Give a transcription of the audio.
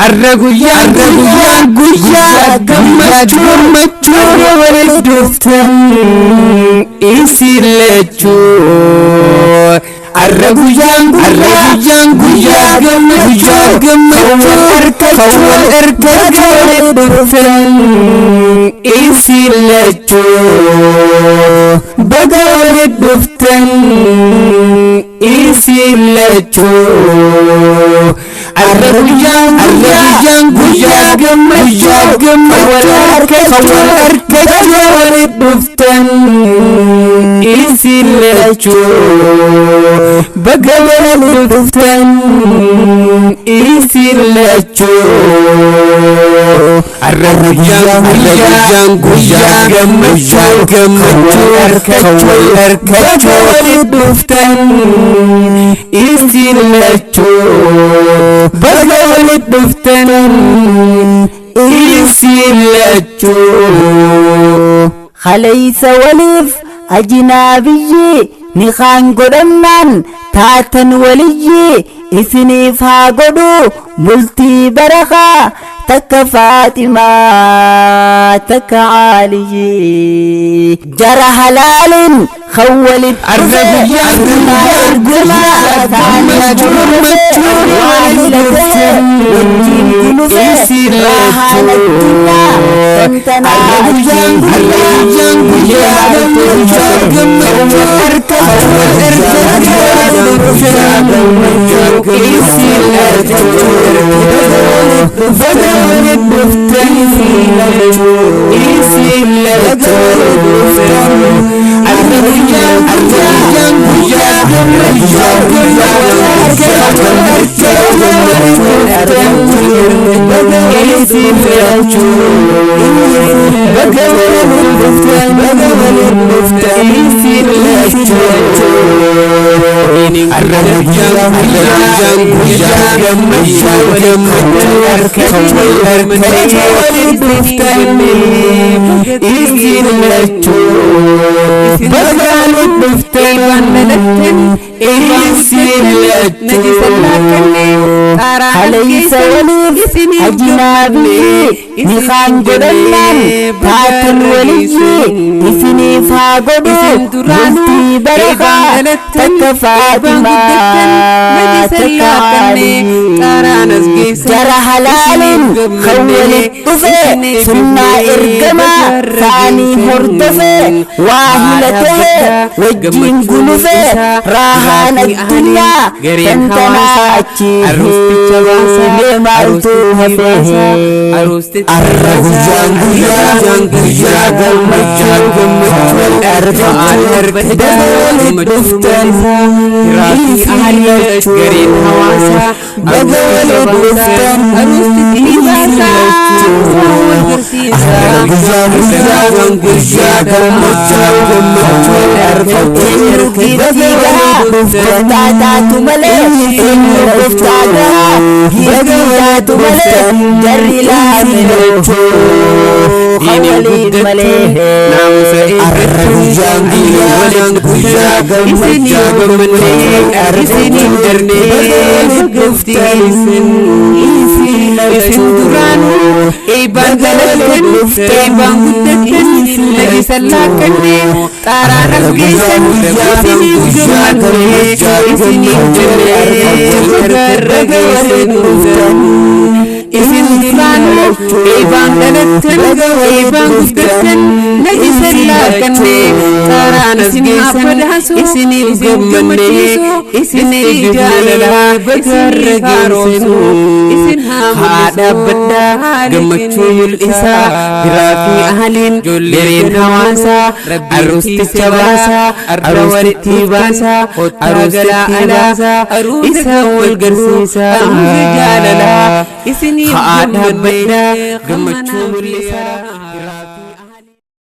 Arra guyyaan guyyaan guyyaa gammachuu gammachuu walitti dhuftan isin lachuu. Arra guyyaan guyyaan guyyaa gammachuu gammachuu wal harkachuu walitti dhuftan isin lachuu. Baga walitti dhuftan isin lachuu. Arra guyyaan guyyaan guyyaa gammachuu gammachuu wal harkachuu walitti dhuftan isin lachuu. Baga walitti dhuftan isin lachuu. Arra guyyaan guyyaan guyyaa gammachuu gammachuu wal harkachuu walitti dhuftan isin lachuu. Baga walitti dhuftan isin lachuu. Kaleessa waliif ajinaa biyyi nikaan godhannaan taatan waliyyi isiniif haa godhu bultii barakaa takka Faaximaa takka Caaliyyi jara halaalin kan walit Arra guyyaan guyyaan guyyaa gammachuu gammachuu walitti dhuftan isin lachuu. Arra guyyaan guyyaan guyyaa gammachuu gammachuu wal harkachuu walitti dhuftan isin lachuu. Baga walitti dhuftan isin lachuu. Arra guyyaan guyyaan guyyaa gammachuu gammachuu walitti dhuftan isin lachuu. Baga walitti dhuftan baga walitti dhuftan isin lachuu. Arra guyyaan guyyaan guyyaa gammachuu gammachuu wal harkachuu walitti dhuftan isin lachuu. Baga walitti dhuftan isin lachuu. Kaleessa waliif ajinaa biyyi nikaan godhannaan taatan waliyyi isiniif haa godhu bultii barakaa takka Faaximaa takka Caaliyyi jara halaalin kan walit dhufe sunnaa ergamaa saanii hordofe waa hilatee wajjiin gulufe raahaan addunyaa tantanaa achi mee maaltu hafe? Arra guyyaan guyyaan guyyaa gammachuu gammachuu wal walitti dhuftan isin lachuu. Baga walitti dhuftan isin lachuu. Arra guyyaan guyyaan guyyaa gammachuu gammachuu wal Giiftii gahaa gooftaa taatu malee eenyu gooftaa gahaa giiftii taatu malee jarri laafee kan waliin malee. Arra guyyaan guyyaan guyyaa gammachuu gammachuu walitti dhuftan isin lachuu. Eebbaan dhalattan, eebbaan guddattan, najisa laaqanne, xaaraan as geessan, isiniif gammanne, isiniif jennee bagarra geessan. Isin duraanuu eebbaan dhalattan, eebbaan guddattan, najisa laaqanne, xaaraan as geessan, isiniif gammanne, isiniif jaalala bagarra geessan. Haa dhaabbadhaa gammachuu mul'isaa biraa fi ahaliin gareen hawaasaa aruusticha baasaa aruustittii baasaa aruustittii baasaa isa wal garsiisaa haa dhaabbadhaa gammachuu mul'isaa.